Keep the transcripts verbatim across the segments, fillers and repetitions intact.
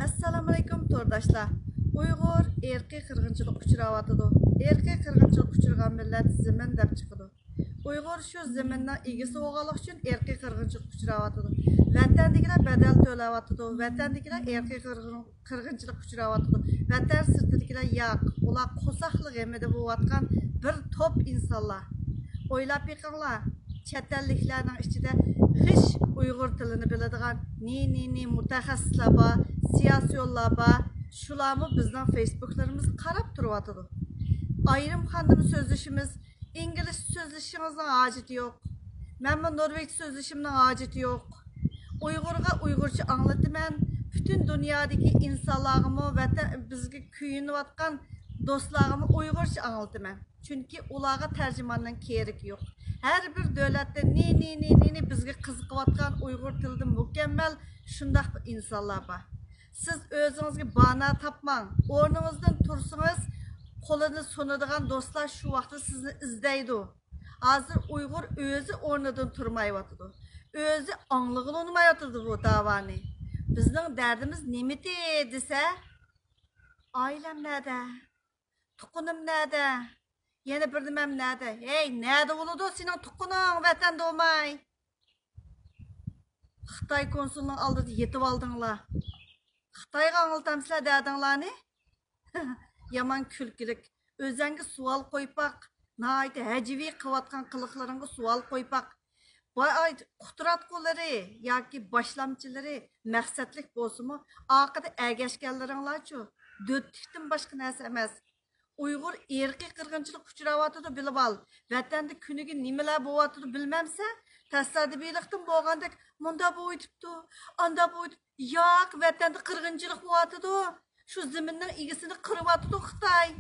ئەسسالامۇئەلەيكۇم تورداشلار. ئۇيغۇر ئىرقىي قىرغىنچىلىققا ئۇچراۋاتىدۇ. ئىرقىي قىرغىنچىلىققا ئۇچرىغان مىللەت زېمىن دەپ چىقىدۇ. ئۇيغۇر شۇ زېمىننىڭ ئىگىسى بولغانلىقى ئۈچۈن ئىرقىي قىرغىنچىلىققا ئۇچراۋاتىدۇ. ۋەتەندىكىلەر بەدەل تۆلەۋاتىدۇ. ۋەتەندىكىلەر ئىرقىي قىرغىن-، قىرغىنچىلىققا ئۇچراۋاتىدۇ. ۋەتەن سىرتىدىكىلەر ياق. ئۇلار قورساقلىق غېمىدە بولۇۋاتقان بىر توپ ئىنسانلار. ئويلاپ بېقىڭلار، چەت ئەللىكلەرنىڭ ئىچىدە غىش ئۇيغۇر تىلىنى بىلىدىغان نى، نى، نى مۇتەخەسسىسلەر بار، سىياسىيونلار بار. شۇلارمۇ بىزنىڭ فېيسبۇكلىرىمىزغا قاراپ تۇرۇۋاتىدۇ. ئايرىم خانىدىمۇ سۆزلىشىمىز، ئىنگلىزچە سۆزلىشىڭىزنىڭ ھاجىتى يوق. مەنمۇ نورۋېگچە سۆزلىشىمنىڭ ھاجىتى يوق. ئۇيغۇرغا ئۇيغۇرچە ئاڭلىتىمەن. پۈتۈن دۇنيادىكى ئىنسانلارغىمۇ، ۋەتەن، بىزگە كۆيۈنۈۋاتقان دوستلارغىمۇ ئۇيغۇرچە ئاڭلىتىمەن. چۈنكى ئۇلارغا تەرجىماننىڭ كېرىكى يوق. ھەر بىر دۆلەتتە نى، نى، نى، نى، نى بىزگە قىزىقىۋاتقان ئۇيغۇر تىلىدا مۇكەممەل شۇنداق بىر ئىنسانلار بار. سىز ئۆزىڭىزگە بانا تاپماڭ. ئورنىڭىزدىن تۇرسىڭىز، قولىنى سۇنىدىغان دوستلار شۇ ۋاقىتتا سىزنى ئىزدەيدۇ. ھازىر ئۇيغۇر ئۆزى ئورنىدىن تۇرمايۋاتىدۇ. ئۆزى ئاڭلىغىلى ئۇنىمايۋاتىدۇ بۇ داۋانى. بىزنىڭ دەردىمىز نېمىتى دېسە، ئائىلەم نەدە؟ تۇغقىنىم نەدە؟ يەنە بىر نېمەم نەدە؟ ھەي، نەدە بولىدۇ سېنىڭ تۇغقىنىڭ ۋەتەندە بولماي؟ خىتاي كونسۇلىنىڭ ئالدىدا يېتىۋالدىڭلار. خىتايغا ئاڭلىتامسىلەر دەردىڭلارنى؟ يامان كۈلكىلىك. ئۆزەڭگە سوئال قويۇپ باق. ناھايىتى ھەجۋىي قىلىۋاتقان قىلىقلىرىڭغا سوئال قويۇپ باق. باي-، قۇتراتقۇلىرى ياكى باشلامچىلىرى مەقسەتلىك بولسىمۇ، ئارقىدا ئەگەشكەنلىرىڭلارچۇ؟ دۆتلۈكتىن باشقا نەرسە ئەمەس. ئۇيغۇر ئىرقىي قىرغىنچىلىققا ئۇچراۋاتىدۇ، بىلىۋال. ۋەتەندە كۈنىگە نېمىلەر بولۇۋاتىدۇ بىلمەمسەن؟ تاسادىپىيلىقتىن بولغاندەك، مۇنداق بولۇۋېتىپتۇ، ئانداق بولۇۋېتىپتۇ. ياق، ۋەتەندە قىرغىنچىلىق بولۇۋاتىدۇ. شۇ زېمىننىڭ ئىگىسىنى قىرىۋاتىدۇ خىتاي.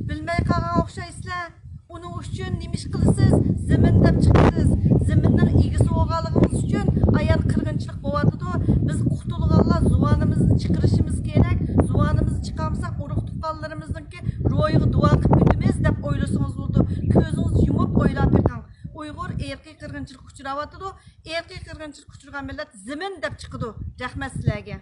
بىلمەي قالغان ئوخشايسىلەر. ئۇنىڭ ئۈچۈن نېمە ئىش قىلىسىز؟ زېمىن دەپ چىقىسىز. زېمىننىڭ ئىگىسى بولغانلىقىمىز ئۈچۈن ئايان قىرغىنچىلىق بولۇۋاتىدۇ. بىز قۇتۇلغانلار زۇۋانىمىزنى چىقىرىشىمىز كېرەك. زۇۋانىمىزنى چىقارمىساق، ئۇرۇق تۇغقانلىرىمىزنىڭكى روھىغا دۇئا قىلىپ ئۆتىمىز دەپ ئويلىسىڭىز بولىدۇ. كۆزىڭىزنى يۇمۇپ ئويلاپ بېقىڭ. ئۇيغۇر ئىرقىي قىرغىنچىلىققا ئۇچراۋاتىدۇ. ئىرقىي قىرغىنچىلىققا ئۇچرىغان مىللەت زېمىن دەپ چىقىدۇ. رەھمەت سىلەرگە.